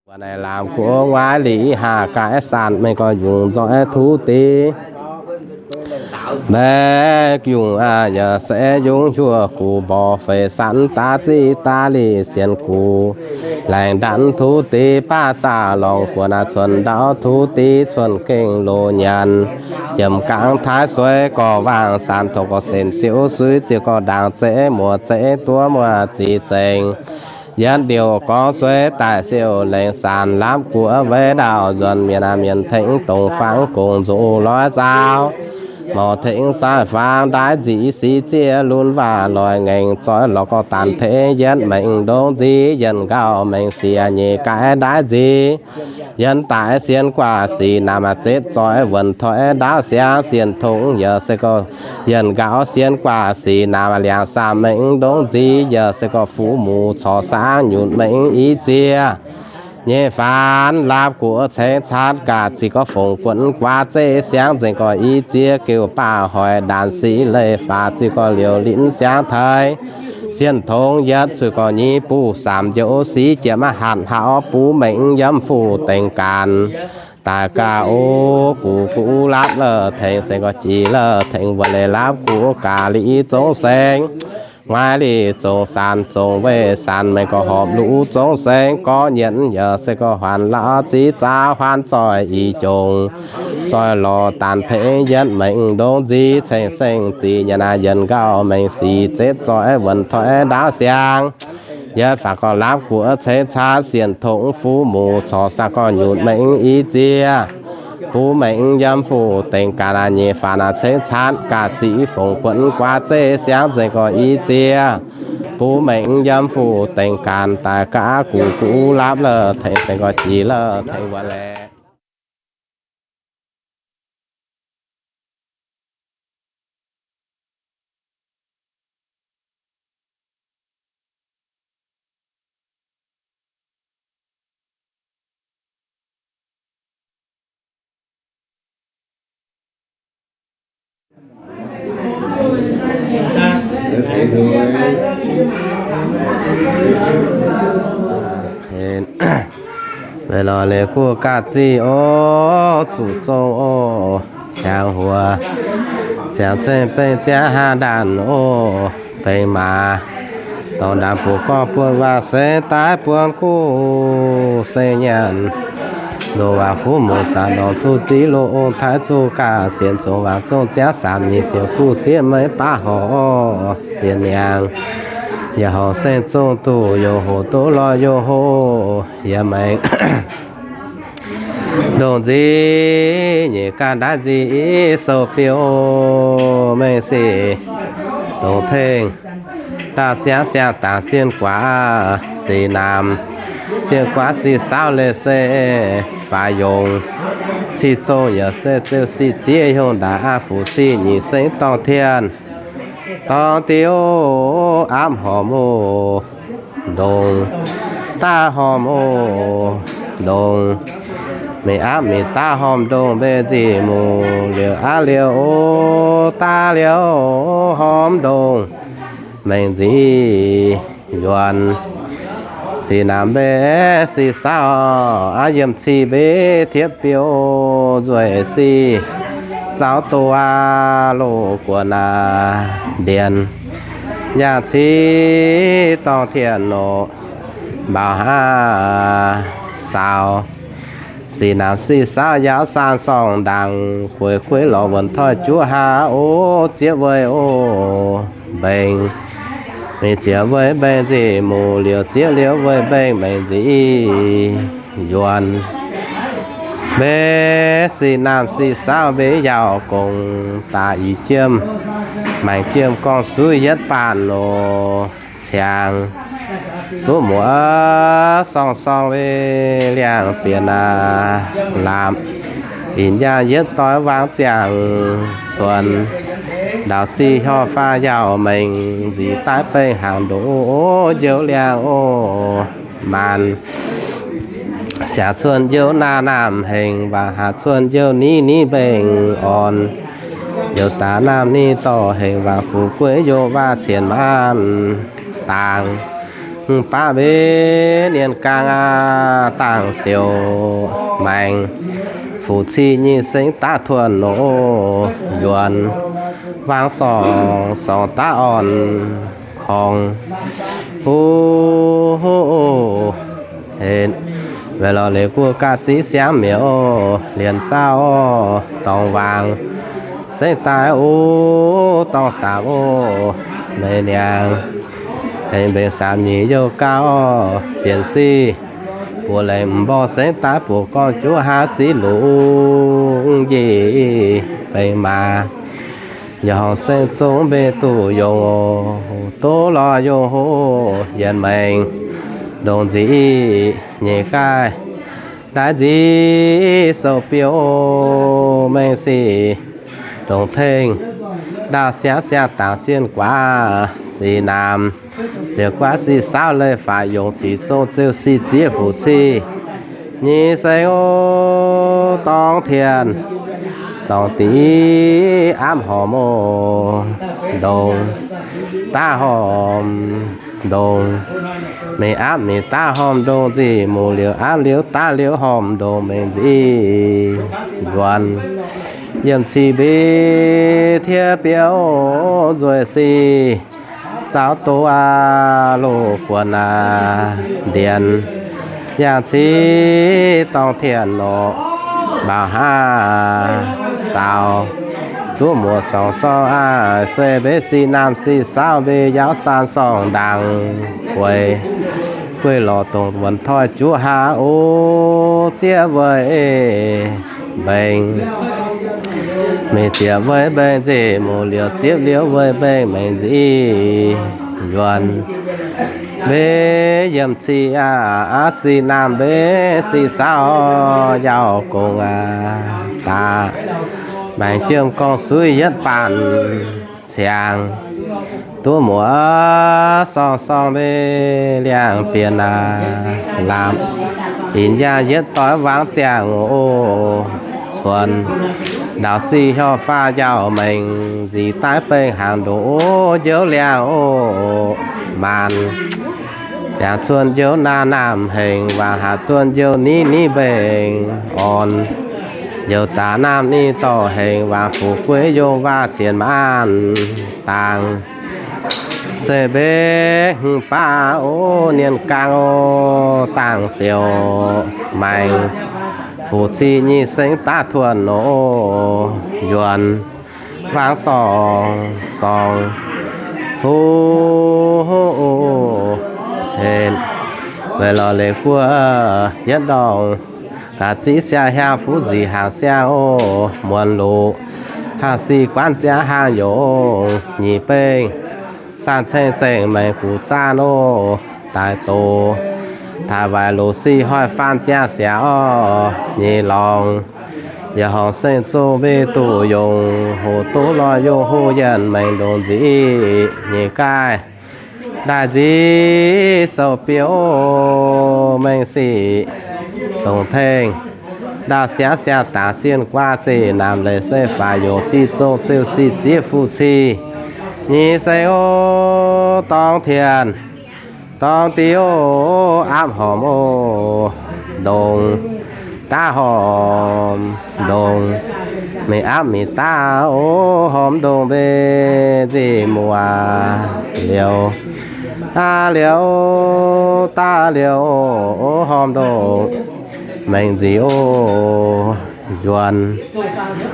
Buatc naaic laamc guoqv nguaaiv liqc haah gaaix sanc, meih gorx yungz nzoih tuv deix. Mbaeqc yungz aqv, yaac se yungz hiuv gux mborqv feix sanc daav ziqv daav liqc sienx gux. Laengz ndanv tuv deix baav zaah lorngx guoqv naaic cuotv ndau tuv deix cuotv gengh loz nyanc. Yiem gangv taaix sueiv gorx waangc sanc, tov gorx senc ziouc suiv ziouc gorx ndaangc zeiv muoz zeiv duov muoz ziqc zengc. Yietv liouh gorngv sueiv daaih siouc lengc sanc, laapv guoqv weiv ndau nzuonx mienh aac mienh tengx dongh fangx gong nzox loiv zaaux. Mouc tengx sai fangx ndaaiv nzic sic zieqv lunx waac loic ngaengc zoih lorz gorx daanh tengx yietv maengx ndongc nzic yienc nqaauh maengx siec nyeic gaaix ndaaiv nzic. Yienv daaih sienx guaax sic naamh aac zepv zoih wuonc toi ndaauv siangx sienh tongx yaac se gorx yienc nqaauh sienx guaax sic naamh aac liangx saamh maengx ndongc nzic yaac se gorx fuqv muc corc saangv nyutc maengx i ziex. Nyei faanx laapv guoqv cengx catv gaax ziqc gorx fongc guonv guaav zeiv siangv nzengc gorx i ziex geuh baah hoic ndaanc sic leih faatv ziqc gorx liouh linv siangv taaix. Sienh tongx yietv cuiv gorx nyei buv saamv njoux sic jiex maiv hatc hauv buv maengx yiem fuqv dengx gaanc. Daaih gaax o, gux gux laapv la'tengx se gorx jiex la'tengx wuov leiz laapv guoqv gaax liqc zongv saengv, nguaaiv liqc zongc saanc zongc weih saanc maengx gorx horpc luv zongv saengv gorx nyienz yaac se gorx huaanc lauh ziqc zaaux huaanc zoih i jongc. Zoih lorz daanh tengx yietv maengx ndongc nzic ceng seng zic nyanc naaiv yienc nqaauh maengx sic zepv zoih wuonc toi ndaauv siangx. Yietv faatv gorx laapv guoqv ceix caatv sienh tongx fuqv muc corc saangv gorx nyutc maengx i ziex. Buv maengx yiem fuqv dengx gaanc aac nyeic faanx aac ceix caatv gaax ziqc fongc guonv guaav zeiv siangv nzengc gorx i ziex. Buv maengx yiem fuqv dengx gaanc daaih gaax gux gux laapv la'tengx se gorx jiex la'tengx wuov leiz. Weic lorz leiz guv gaax ziqc oc, zuqc zong oc, hiaangx huox, siangx ceng beng ziangx haa ndaanh oc, beng maaz, dorh ndaangc buoz gorngv buonv waac seix daaih buonv guv seix nyanc, loz waac fuqv muc zaanc ndorngc duqv div loz ong taaix zuqc gaax sienx zongc waac zongh ziangv saamx nyic sienx guv sieqv meiv baav horc oc, sienx miangx, yaac horc seng zongh duqv youh hoc duqv lorh youh hoc, yaac maengx ndongc nzic nyeic ganh ndaaiv nzic sou biouv mengh sic dongz tengh ndaauv siangv siang-dangc sienh guaax sic naamh, sienh guaax sic saauv leiz se faix yongc, ciqv zong yaac se zeu sic ziev hiuv ndaangc aqv fuqv sic nyic sengv dorngh tien dorngh diuv aapv hormh oc. Ndongc daav hormh oc, ndongc mingh aapv mingh daav hormh ndongc mbenc nzic muc liouh aqv liouh oc, daav liouh hormh ndongc mengh nzic yuonx. Sic naamh mbenc sic saauv aqv, yiem ciqv mbenc tiepv biouv nzueic sic zaux doz aqv loz guonx aqv ndienx. Yangh ciqv dorngh tien noqc mbaaux haav saaux. Sic naamh sic saauv yaauv saanh sorngh ndaangc, gueix gueix lorz wuonc toi juov haav oc, zieqv weih oc mbengx. Mingh zieqv weih mbengx nzic muc liouh, zieqv liouh weih mbengx mengh nzic yuonx. Mbenc sic naamh sic saauv mbenc yaauh gongx daaih i jiem, maengx jiem gorngv suiv yietv baanh loz ciangx duqv muoz sorng sorng weic liangx bieqc aqv, laapc ih nyaanh yietv doix wangc ziangh cuonx, ndau sic hiuv faah yaauh mengh nzic daaih bengh hnaangx ndoqv njoux liangx oc. Maanc siangx cuonx njoux naamh naamh hengx, waac haac cuonx njoux niv niv mbengh orn, njoux daax naamh niv dorh hengx, waac fuqv gueiv njoux waac cien maanc dangx. Baav mbenc nienh gaang aqv, dangh siouc maengx, fuqv-ciqv nyic sengx daav tuonh nor, yuonx wangv sorngx, sorngx daav orn korngx. Huv, weic lorz leiz guoqv ga'ziv siangv mi'aqv, lienx zaauv dorngx waangc, sengx daaih oc, dorngx saamx oc, meix niangx, hengx mbenc saamx nyic youh gauh sienx siv, buoz laengz m'borqv sengx daaih buoz gorngv juov haav siqv lungz njiec benx maaz. Yaac horngc seng zong mbenc duqv yungz oc, duqv lorz yungz hoc yienx maengx ndongc nzic nyeic gaih. Ndaix nzic sou-biouv mengh sic dongc tengx, ndaauv siangv siang-dangc sienh guaav sic naamh, ziouc guaav sic saauv leiz faatv yungz cic zong ziouc sic zieqv fuqv-ciqv nyic sengx oc, dorngx tien dorngx diqv aapv hormh oc, ndongc daav hormh ndongc, mingh aapv mingh daav hormh ndongc nzic, muv liuz aapv liuz daav liuz hormh ndongc mengh nzic yuonx, yiem cih mbiv tiev biouv nzueic sic, zaux doz aqv loz guonx aqv ndienx, yangh civ dorngx tien norqc, mbaaux haav saaux duqv muoz sorng sorng aqv, se mbenc sic naamh sic saauv mbenc yaauv saan sorng ndaangc gueix, gueix lorz dongc wuonx toi juov haav oc, zieqv weic mbengx, mingh zieqv weic mbengx nzic, muv liuz zieqv liuz weic mbengx mengh nzic yuonx, mbenc yiem cih aqv, sic naamh mbenc sic saauv yaauv gong aqv, daaih maengx jiem gorngv suiv yietv baanh ciangx, duqv muoz sorng sorng mbenc liangx-bienx aqv, laapc binc yangh yietv doix wangv ziangh oc, cuonx ndaauv sic hiuv faah yaauv mengh nzic daaih bengh hnaangx ndoqc oc, njoux liangx oc maanc, ziangx cuonx njoux naamh naamh hengx, wangc haac cuonx njoux niv niv mbengx orn, njoux daax naamh niv dorh hengx, wangc fuqv gueix yongh waac cien maanc dangx, se mbenc hmz baav oc, nienh gaang oc, dangh siouc maengx, fuqv-ciqv nyic sengx daav tuonh nor, yuonx wangv sorng sorng, huv, hec, weic lorz leiz guoqv yietv ndorngc, ga'ziv siang hiaang fuqv nzic hnaangx siang oc, muonz loqc hnaangx sic guanv ziangx hnaangx yongc nyic bengh, saanh ceng zengc maengx guqc zaanh oc, daaih doz taaih waaic loqc sic hoic faanh ziangx siangx oc, nyei lorngx yaac horngc seng zong mbenc duqv yungz hoc, duqv lorz yungz hoc yienx maengx ndongc nzic nyeic gaaih. Ndaix nzic sou-biouv mengh sic dongh tengx, ndaauv siangv siang-dangc sienh guaav sic naamh leiz se faatv yungz cic zong ziouc sic zieqv fuqv-ciqv nyic sengx oc, dorngx tien dorngx diqv oc, aapv hormh oc, ndongc daav hormh ndongc, mingh aapv mingh daav oc, hormh ndongc mbenc nzic muoz liuz, aav liuz daav liuz oc, hormh ndongc mengh nzic oc, nzuonx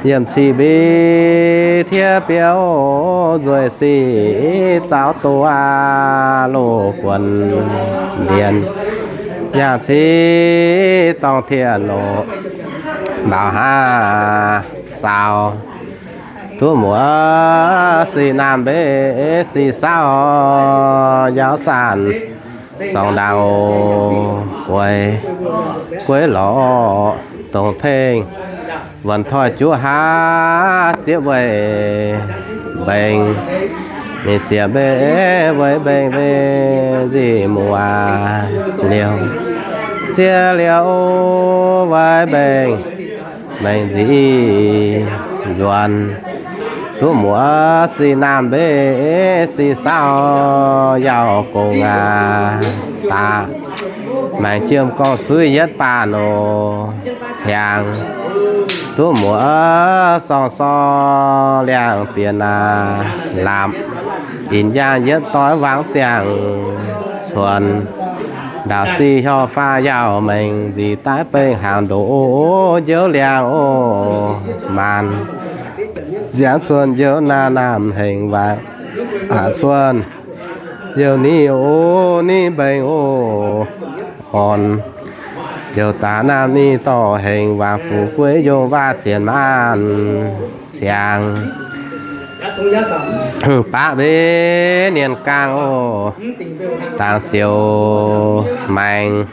yiem cih mbiv tiev biouv nzueic sic, zaux doz aqv loz guonx ndienx, yangh civ dorngx tien oc, mbaaux haav saaux duqv muoz sic naamh mbenc sic saauv, yaauv saanh sorng ndaangc oc, gueix, gueix lorz dongh tengx, wuonx toi juov haav zieqv weic mbengx, mingh zieqv mbenc weic mbengx mbenc nzic muoz liuz, zieqv liuz weic mbengx mengh nzic nzuonx Duqv muoz si naamh mbev si saauv yaac gong aqv. Daaih maengx jiem gorngv suiv yietv baac nor ciangx. Duqv muoz sorng sorng liangx bieqc naaic laapc, ih yaangh yietv doix wangc ziangh cuonx. Ndaauv sic hiuv faah yaac mengh nzih daaih bengh hnaangx ndoqv njoux liangx oc. Maanc ziangx cuonx njoux naaiv naamh hengx waaic, cuonx njoux ni oc, ni mbengx oc. Horn njoux daaih naamh ni dorh hengx waaic fu'jueiv yongh waac cien maanc ciangx. Baqv mbenc nienh gaangh oc. Dangx siouc maengx,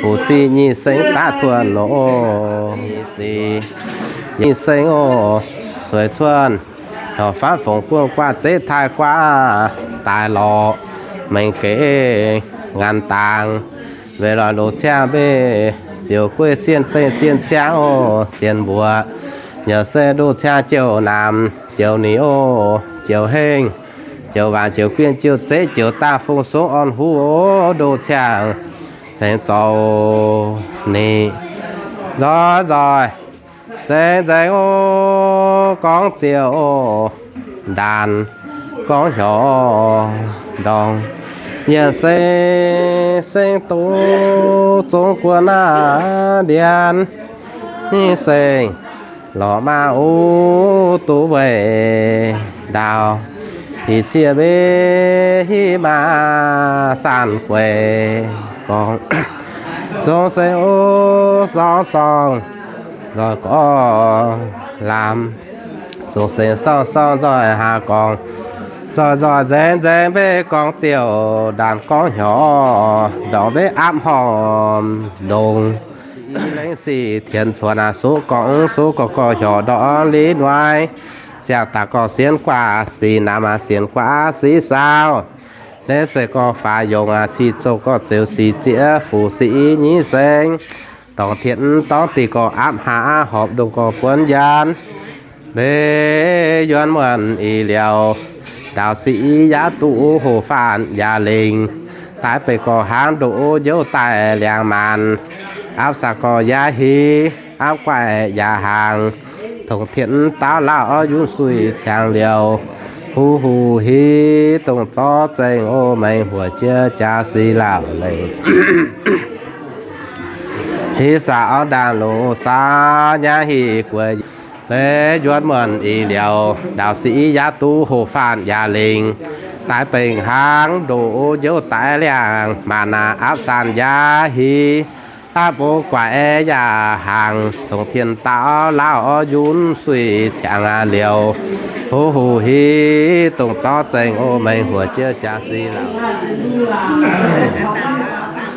fu'jueiv nyic seng daav tuonh oc. Nyic seng oc, zueiz cuonx, lorz fatv fongc guonh guaav zeiv taaih guaav daaih lorz mengh geix ngaanc dangx. Weic lorz loz ciangv mbeih ziouc gueiv sienh bengh sienh ciangv oc, sienh mbuoqc. Nyouz se ndoh ciangv jiouv naamh jiouv ni oc, jiouv hengh, jiouv waanc, jiouv guinh, jiouv zeiv, jiouv daaih fong song orn huv oc, ndoh ciangv cengx zoux ni nzoih nzoih nzengc nzengc oc, gorngv ziouc oc, ndaanx gorngv hnyouv ndorngx. Yie seng seng doz zong guon naaiv ndian, ni seng lorz maah uv duqv weic ndaauv, hih cie mbev hiv maah sanh gueix gorngv, zong seng oc sorng sorng nzoih gorngv lamh, zong seng sorng sorng nzoih haaz gorngv, nzoih nzoih nzengc nzengc mbev gorngv ziouc ndaanx gorngv hnyouv ndorngx mbev aapv hormh ndongx. Lengc sic tien cuotv naaiv suqv gorngv suqv gorngv gorngv hnyouv ndorngx li noic, siang daaih gorngv sienx guaav sic naamh, sienx guaav sic saauv. Lengc se gorngv faaux yongc cic zouh gorngv zeux sic zieqv fuqv sic nyic seng, dorngx tien dorngx diqc gorngv aapv hlaax horpc ndongh gorngv buonv njaanx. Mbev yuonx muonc ih liouh, ndaauv sic yaac duqv hoqc faanh yaac lengc, daaih beiv gorngv hnangv ndoqv njoux daaih liangx maanc, aapv saax gorngv yaac hiv, aapv guaix yaac hnaangx, tongx tien daauv lauh orv yunv suiv ciangx liouh, huv huv hiv dongh zorqv zengc oc, mengh huoc jiex jaax sic lauh lengc. Hiv saax orv ndaangc loz saax nyaav hiv gueix. Mbev yuonx muonc ih liouh, ndaauv sic yaac duqv hoqc faanh yaac lengc, daaih bengh hnangv ndoqv njoux daaih liangx maanc, aapv saax yaac hiv, aapv mbuo guaix yaac hnaangx, tongx tien daauv lauh orv yunv suiv ciangx liouh, huv huv hiv dongh zorqv zengc oc, mengh huoc jiex jaax sic lauh.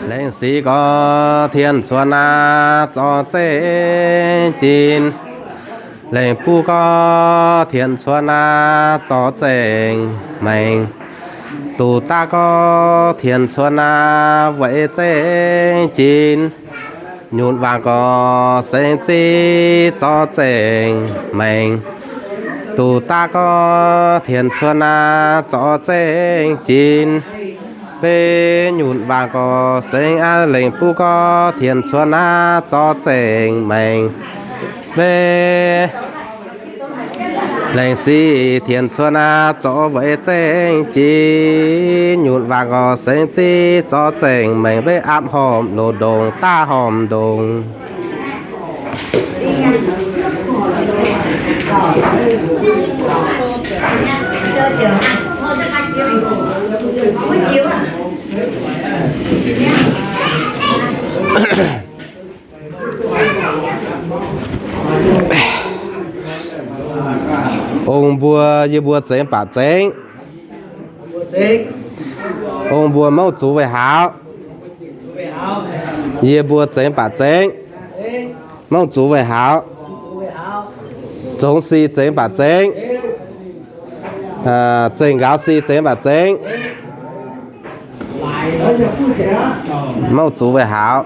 Lengc sic gorngv tien cuotv naaiv zorqv zengc jin. Lengc buv gorngv tien cuotv naaiv zorqv zengc maengc. Duqv daav gorngv tien cuotv naaiv weic zengc jin. Nyutc waangc gorngv sengx ziv zorqv zengc maengc. Duqv daav gorngv tien cuotv naaiv zorqv zengc jin. Mbev nyutc waangc gorngv sengx aqv, lengc buv gorngv tien cuotv naaiv zorqv zengc maengc. Mbev lengc sic tien cuotv naaiv zorqv weic zengc jin. Nyutc waangc gorngv sengx ziv zorqv zengc maengc, mbev aapv horpc loz-ndongc daav horpc ndongc. Ong mbuo, yie mbuo zengx baac zengx. Ong mbuo mouv zuqc weih haaux. Yie mbuo zengx baac zengx, mouv zuqc weih haaux. Zongx sic zengx baac zengx, zengh nqaaux sic zengx baac zengx, mouv zuqc weih haaux.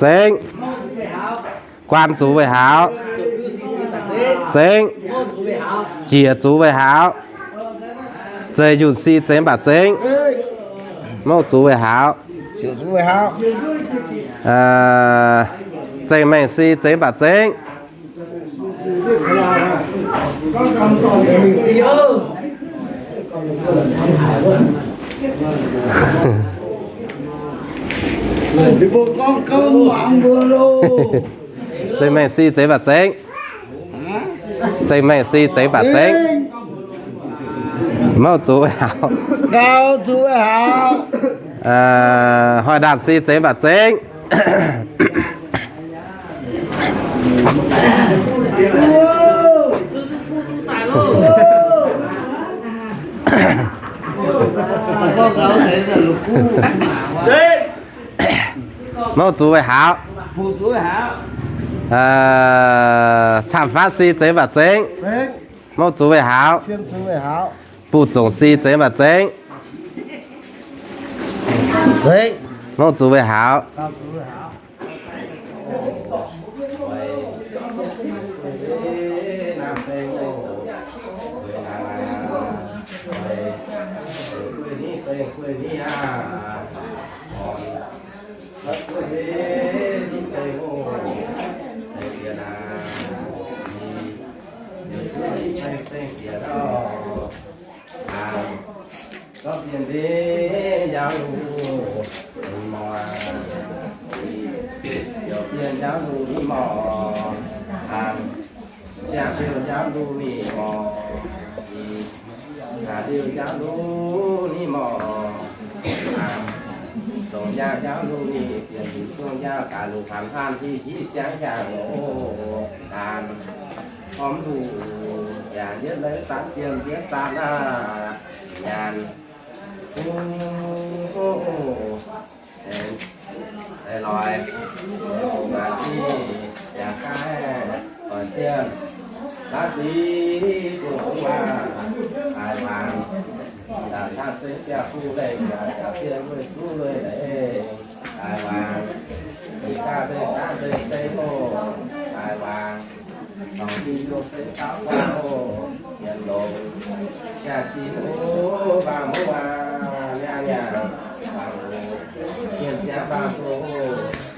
Zengx. Guaan zuqc weih haaix? Zengv. Jiex zuqc weih haaix? Zeiz yunh si zengx mv baac zengv. Mouh zuqc weih haaix? Zengh mengh si zengx mv baac zengv. Zengh mengh si zengx mv baac zengv. Zengh mengh si zengx mv baac zengv. Mouh zuqc weih haaix? Hoic ndaamv si zengx mv baac zengv. Mouh zuqc weih haaix? Camv-fatv si zengx mv baac zengv. Mouh zuqc weih haaix? Buv zongc si zengx mv baac zengv. Mouh zuqc weih haaix? Zorqv bienh ndiev njaaux luv ni morc, ziouc bienh njaaux luv ni morc, ziangx liouh njaaux luv ni morc, haaix liouh njaaux luv ni morc, zongh njaaux njaaux luv ni bienh, zongh njaaux daaih luv faanv faanv hiv hiv siangx hiaangx oc. Daan hormh luv yaac yietv leiz zanc bienh yietv zanc aqv. Nyaanh loix, loix, loix, yaac gaaix, loix zienh, laav div bungx waac, daaih waangc, daaih taav seix biauv fuqv leiz, daaih biauv bienh lueiz zuqv lueiz leiz, daaih waangc, daaih gaav nzengc gaav nzengc seix oc, daaih waangc, dorngc dinh yungh seix taux guangc oc, yienx longx, jaa zinh oc, mbaang muv waac, nyaanh nyaanh, mbaang oc, mienh ziangx mbaang oc,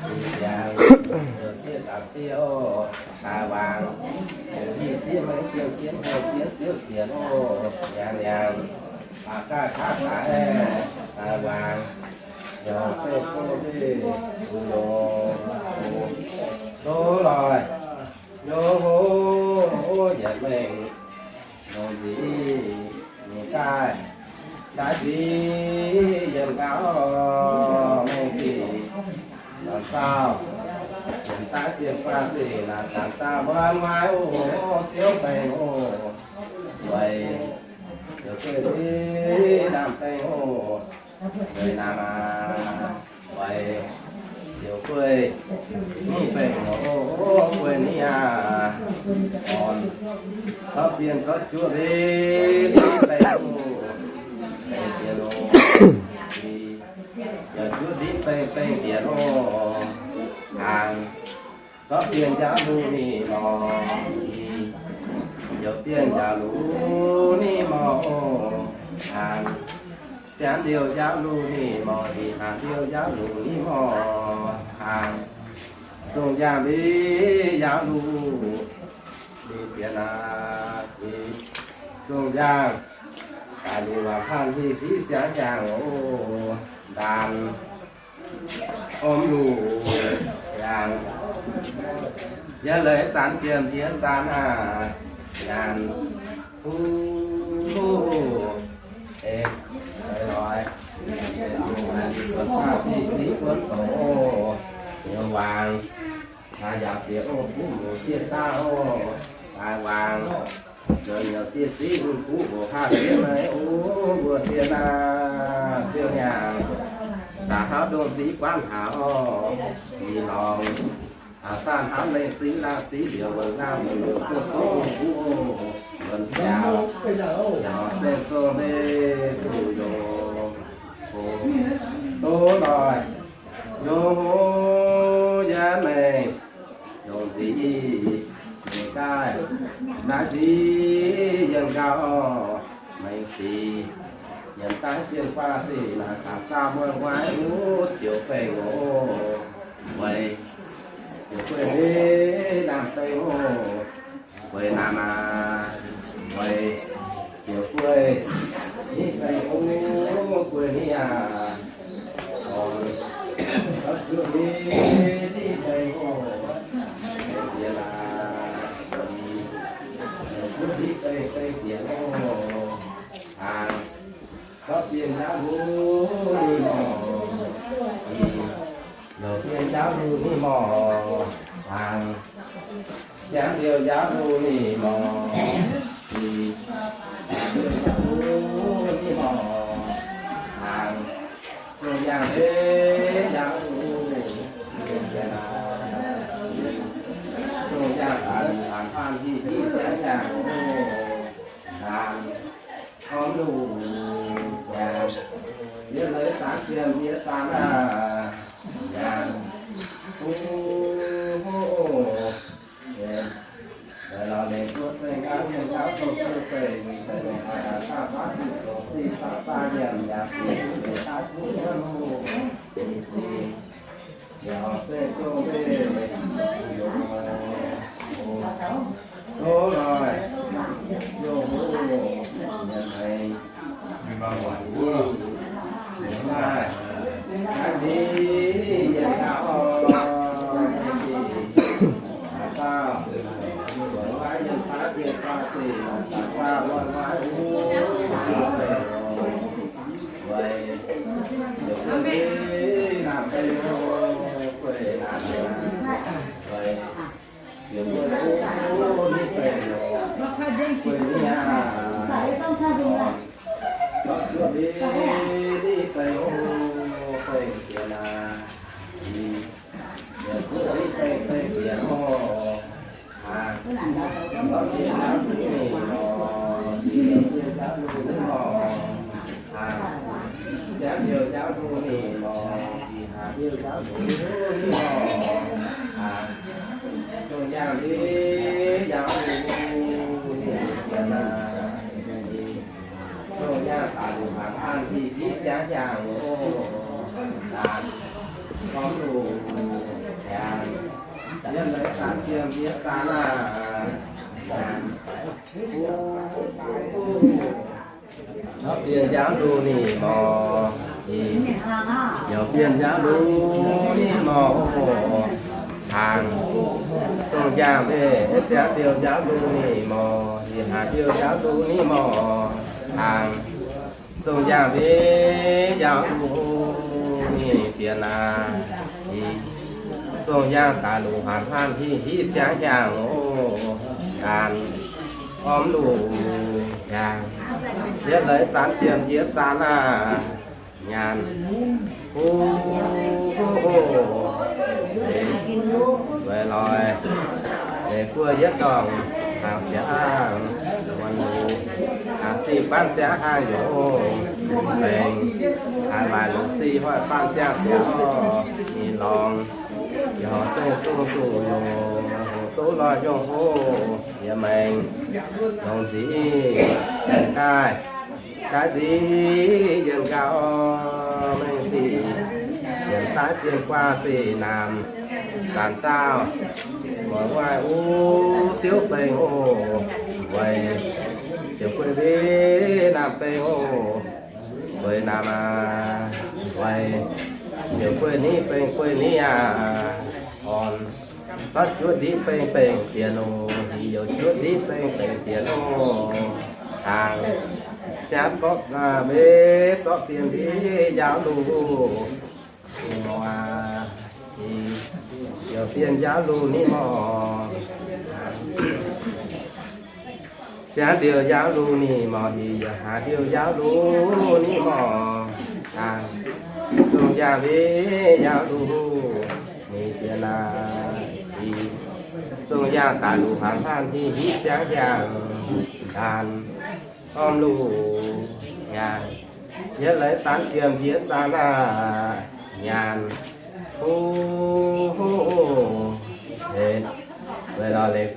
mienh ziangx, ziouc siev dapc siev oc, daaih waangc, hungh hieh siev maiv jiex sienx, hungh siev siouv sienx oc, nyaanh nyaanh, baac gaaih qaqv daaih, daaih waangc, yaac sou sou deix, yaac, loz loih, yaac hoc, yaac mengh, longc nzic, longc daaih, daaih nzic, yaac gauh, mengh nzic, zanc dauh, zanc daaih sienx guaax sic naaic, zanc daaih muonz maaih oc, siouv mengh oc, weic, ziouc gueiv ni naamh baengh oc, weic naamh aac, weic, ziouc gueiv ni baengh oc, gueiv ni aac, orn, zorqv bienh zorqv juoqv mbenc, baengh oc, baengh bienh oc, ziouc juoqv ndiev baengh, baengh bienh oc, hnaangx, zorqv bienh njaaux luv ni morc, ziouc bienh njaaux luv ni morc oc, hnaangx, siangx liouh njaaux luv ni morc, hnaangx liouh njaaux luv ni morc, hnaangx, zongh yangh mbiv njaaux luv, mbiv bienh aac, mbiv, zongh yangh, daaih luv waac faanh hiv fiv siangx yangh oc, ndaanx, orm luv, yangh, yietv leiz zanc jiex yietv zanc aac, nyaanh, huv, eix, loix, loix, ziqv buonv doqc oc, nyouz waangc, aa, yaac ziex oc, fuqv muoc sieqv daav oc, daaih waangc, nzuonx yaac sieqv ziqv, fuqv muoc haav sieqv maiv oc, mbuo sieqv naaiv siou nyaanh, zaqc hnamv ndongh ziqv guanv haaix oc, ziex lorngx, aa, saah hnamv lengh ziqv laangh ziqv liouc, wuonx laangh wuonx liouc, zuov souv wuonx fuqv oc, wuonx siaaux, yaac seng zong leiz duqv yongc, doz loih, yongc yaac mengh, yongc Mengh daaih naaiv nziv yienh gauh mengh sic, yienh daaih sienh guaav sic naaic, zanc zaah muonh waaiv wuov siouc bengh oc. Weic siouc gueiv naamh bengh oc. Weic naamh aac, weic siouc gueiv niv bengh oc, gueiv niv aac. Orn, gapv zuoqv niv bengh oc. Bieqc aac, siouc gueiv niv bengh, bengh bieqc oc. Hnaangx, gapv bienh njaaux nduqc ninh morc. Ih, youc bienh njaaux nduqc ninh morc. Hnaangx, ziangx liouh njaaux nduqc ninh morc. Ih, liouh njaaux nduqc ninh morc. Hnaangx, zungh yaangh mbenc njaaux nduqc. Zungh yaangh daaih luqc hanc faanh hieh hieh ziangx yaangh oc. Hnaangx, gormx luqc yaangh, yietv leiz zanc jiem yietv zanc aac, yaangh, hu, hu, oc. Weic lorz leiz guoqv zengv gaav mienh gauh dongh zuqv zeiz mingh daaih mingh oix daaih saah faatv zuqc zoux sic saah saah nyanc yaac sic zuqc daaih zuqc wuonv oc. Yaac se zongh mbeih tov loih, yaac haiz, maaih, naaiv nziv yienh gauh, dauh, wuov yienh baav yienh baav sic, dauh wuov wuov wuov, weic, weic, naamh bengh oc, weic naamh, weic, weic, weic, weic, Zungh yaangh daaih luqc hanc faanh hieh hieh ziangx yaangh oc. Daan, gormx luqc yaangh, yietv leiz zanc jiem yietv zanc aac. Gapv bienh njaaux nduqc ninh morc, ih, youc bienh njaaux nduqc ninh morc oc. Hnaangx, zungh yaangh mbenc ziangx liouh njaaux nduqc ninh morc, ih, haaix liouh njaaux nduqc ninh morc. Hnaangx, zungh yaangh mbenc njaaux nduqc ninh diex naaic, ih, zungh yaangh daaih luqc hanc faanh hieh hieh ziangx yaangh oc. Daan, gormx luqc yaangh, yietv leiz zanc jiem yietv zanc aac. Nyaanh, hu, hu, hu, weic loih, leiz guoqv yietv dorngh, hnaangx siangx hnaangx, wuonh luqc, hnaangx sic faanv siangx hnaangx yaac, bengx, haaix maaih luqc sic hoic faanv siangx siangx oc. Ninh lorngx, yaac horc seng sung duqv yungh, hoc duqv lorh yungh hoc, yaac maengx, longx nziv, daaih, daaih nziv yienh gauh, mengh sic, yienh daaih sienh guaav sic naamh, zanc zaauh, muoz-waaiv wuov siouv bengh oc, weic, siouc gueiv nziv naamh bengh oc, weic naamh aac, weic, siouc gueiv niv bengh gueiv niv aac, orn, fatv juotv ndiqv bengh bengh dien oc, hih youc juotv ndiqv bengh bengh dien oc, hnaangx, siangx gorqv, meiv zorqv bienh ndiqv njaaux nduqc, ninh morc aac, youc bienh njaaux nduqc ninh morc, siangx ndiouh njaaux nduqc ninh morc, hih youc haaix ndiouh njaaux nduqc ninh morc, hnaangx, zungh yaangh mbenc njaaux nduqc ninh diex naaic, hih, zungh yaangh daaih luqc hanc faanh hih hiv siangx hiaangx, daanh, gormx luqc, nyaanh, yietv leiz zanc jiem yietv zanc aac, nyaanh, huv, huv, eix,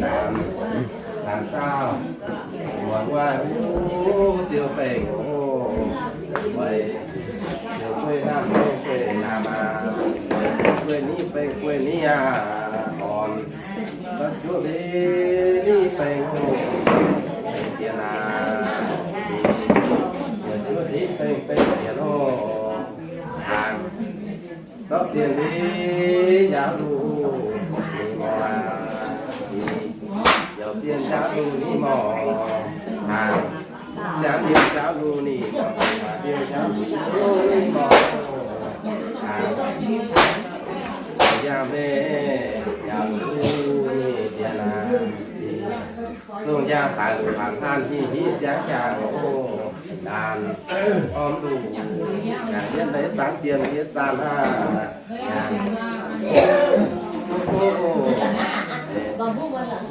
naamh, naamh saauv, muonz waaic huv siou bengh oc. Weic siou gueiv hnamv gueiv se naamh aqv. Weic siou gueiv niv bengh gueiv niv aqv, orn. Gapv juov ndiev niv bengh oc, bengh dien aqv. Yietc juov ndiev bengh bengh dien oc. Gapv dien ndiev njaaux luh ni morc aqv. Yaac dien njaaux luh ni morc aqv. Siangx dien njaaux luh ni morc, dien njaaux luh ni morc aqv. Yangh mengh njaaux luh ni dien aqv. Zungh yangh daaih luc hlaax hnaanh hingh hiuv siangx jangx oc. Ndaanx orm luc, yaac yiem leiz zanc dien yie zanc aqv.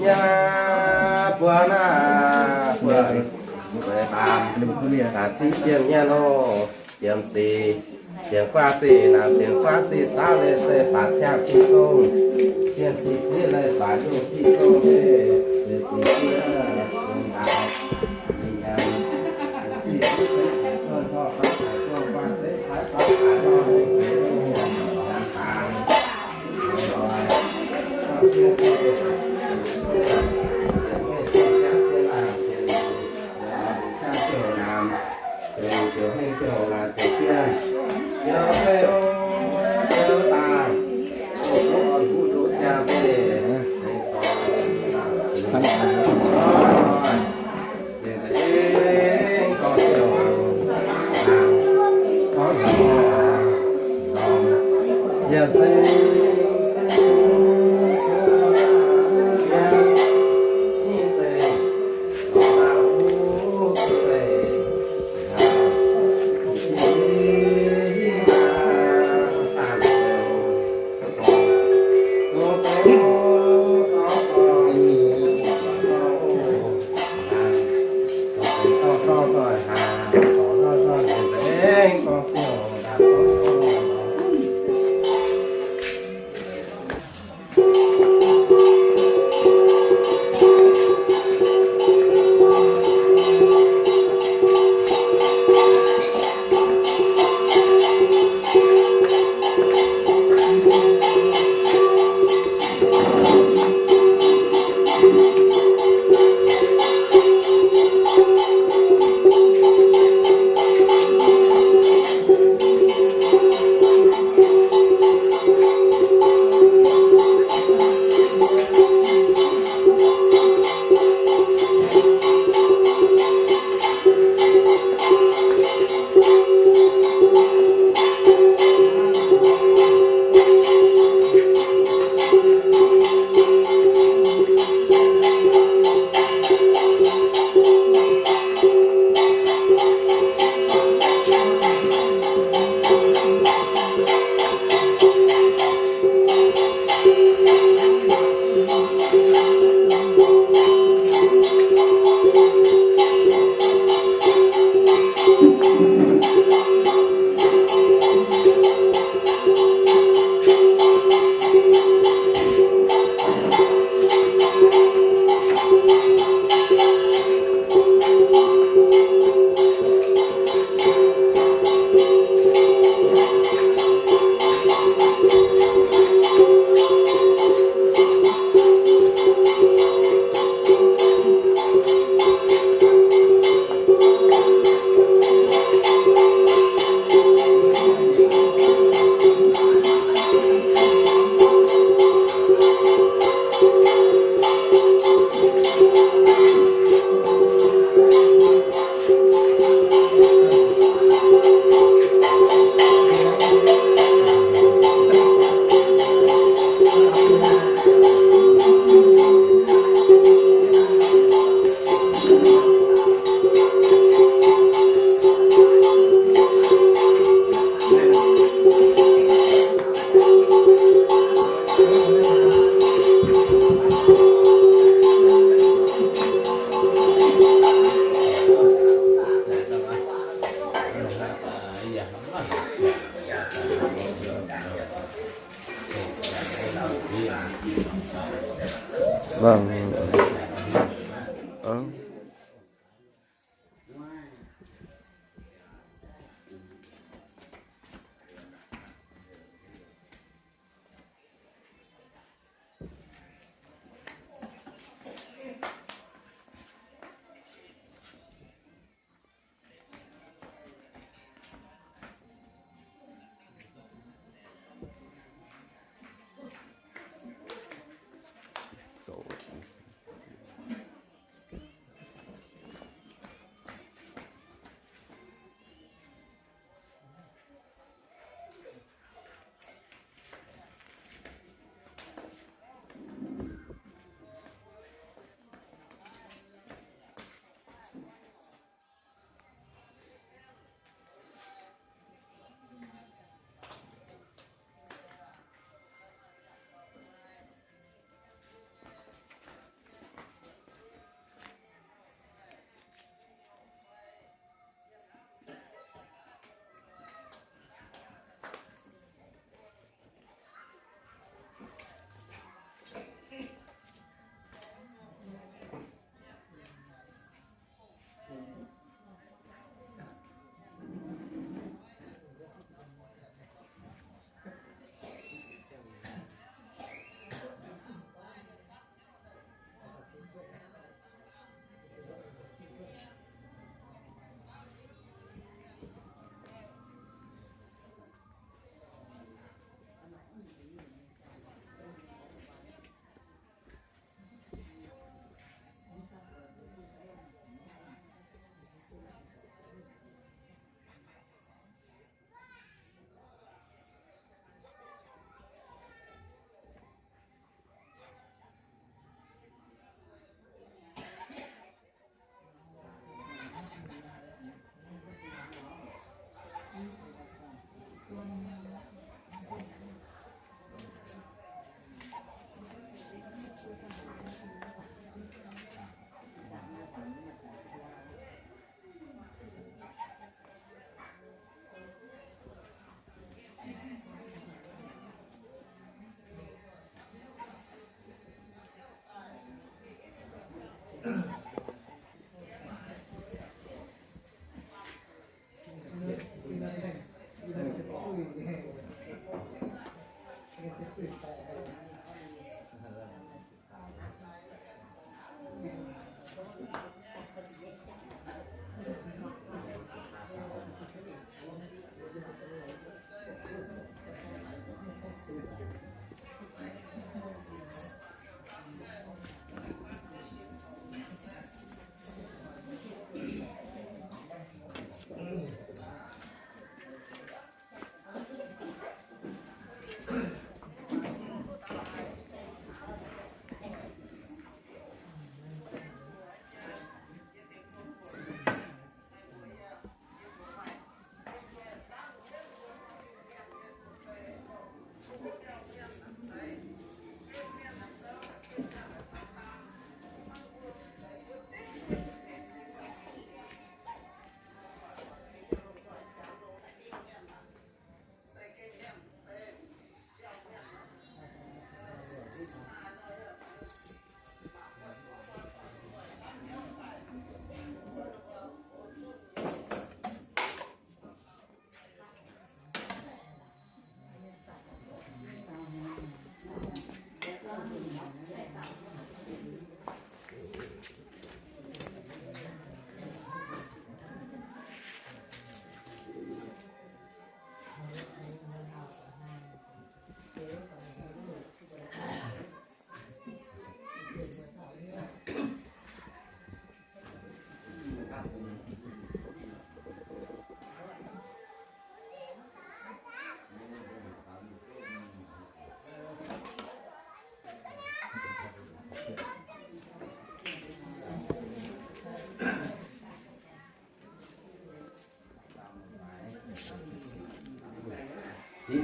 Yaac buonc aqv, buonc, buonc baamz, daaih cingv jienh nyei loh. Siemx sic, siemx guaav sic, naamh siemx guaav sic, saauv leiz se faatv ciangv sic zong, jienh sic zieqv leiz faatv yungh sic zong, siemx sic zieqv, siemx ndaangc, ninh nyanc, sic zieqv, sic zong, zorqv faatv caux zong, guaav zieqv, faatv faatv caux zong, ninh nyanc, nyanc faatv,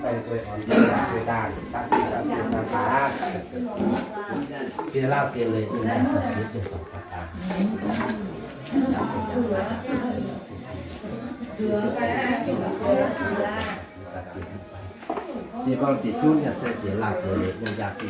Ziex lauh ziex leiz, ziex dauh ziex dauh. Ziex gorngv ziex zunv yaac se ziex lauh ziex leiz, yaac se